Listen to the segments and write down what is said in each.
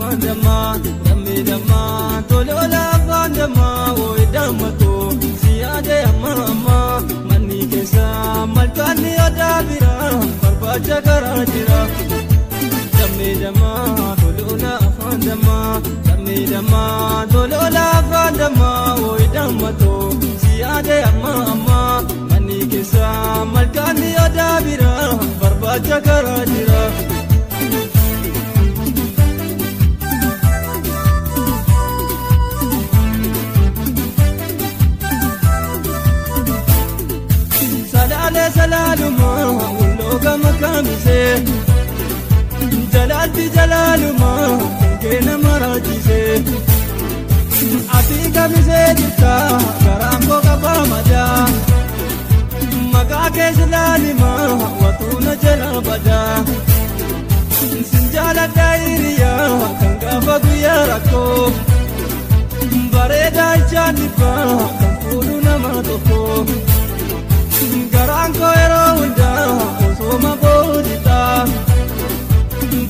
afaan dammaa dammee dammaa tole ola afaan dammaa wooyi dammatu si yaade amma amma manni keessa malkaanni odaa bira barbaacha karaa jira. Dammee dammaa tole ola afaan dammaa dammee dammaa tole ola afaan dammaa wooyi dammatu si yaade amma amma manni keessa malkaanni odaa bira barbaacha karaa jira. Salaluma ulooga makamise jalaalti jalaaluma keena maraachise ati kamise jirta garaan koo qabaa madaa maqaa keessa laalima watuuna jala badaa sin jaaladha hiriyaa kan gaafa guyyaa rakkoo bareedaa ijaan dhibbaa kan fuudhu nama tokko. Garaan koo yeroo hundaa osoo boodita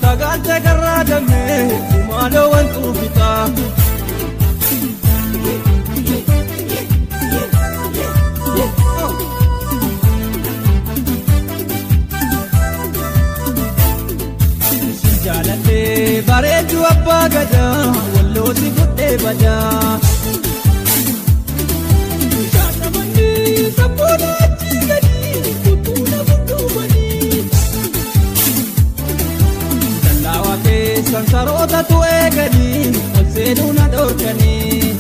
tagaalte karraa damee maaloo wantu bita. Jaalatee bareedu abbaa gadaa walloosi guddee badaa. Sansaroota tu'ee gadi ol seenuu na dhorkanii.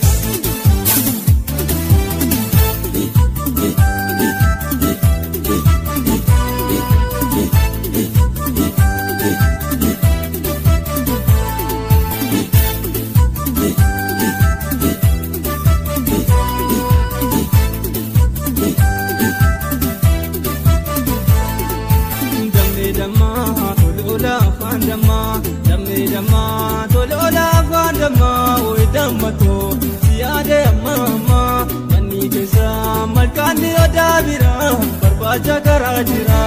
Dammee dammaa tole ola afaan dammaa. Dammee dammaa tole ola afaan dammaa wooyi dammatu si yaade amma amma manni keessa malkaanni odaa bira barbaacha karaa jira.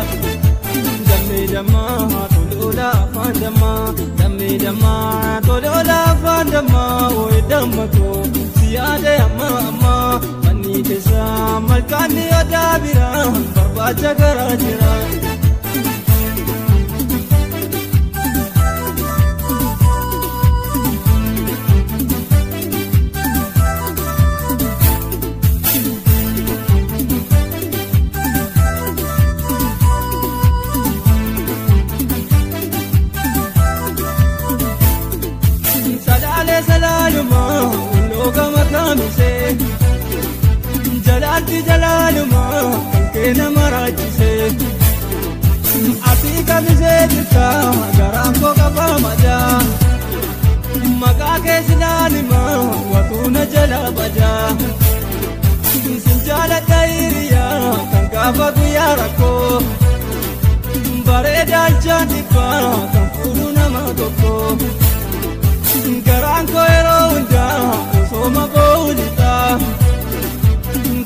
Dammee dammaa tole ola afaan dammaa dammee dammaa tole ola afaan dammaa wooyi dammatu si yaade amma amma manni keessa malkaanni odaa bira barbaacha karaa jira. Salaluma ulooga makamise jalaalti jalaaluma keena maraachise ati kamise jirta garaan koo qabaa madaa maqaa keessa laalima watuuna jala badaa sin jaaladha hiriyaa kan gaafa guyyaa rakkoo bareedaa ijaan dhibbaa kan fuudhu nama tokko. Garaan koo yeroo hundaa osoo boodita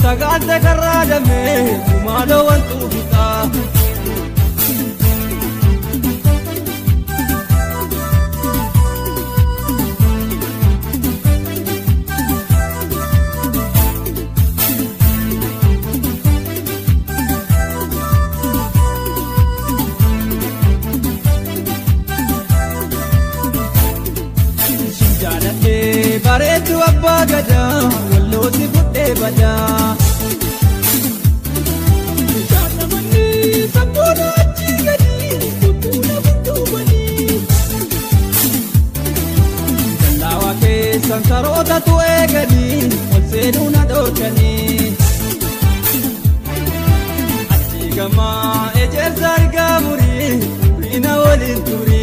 tagaalte karraa damee maaloo wantu bita. Bareedu abbaa gadaa walloosi guddee badaa. Shaalamanni sabboona achi gadi tuttuuna budduubanii. Dallaawaa keessan saroota tu'ee gadi ol seenuu na dhorkanii. Achi gamaa ejersa argaa murii riina waliin turii.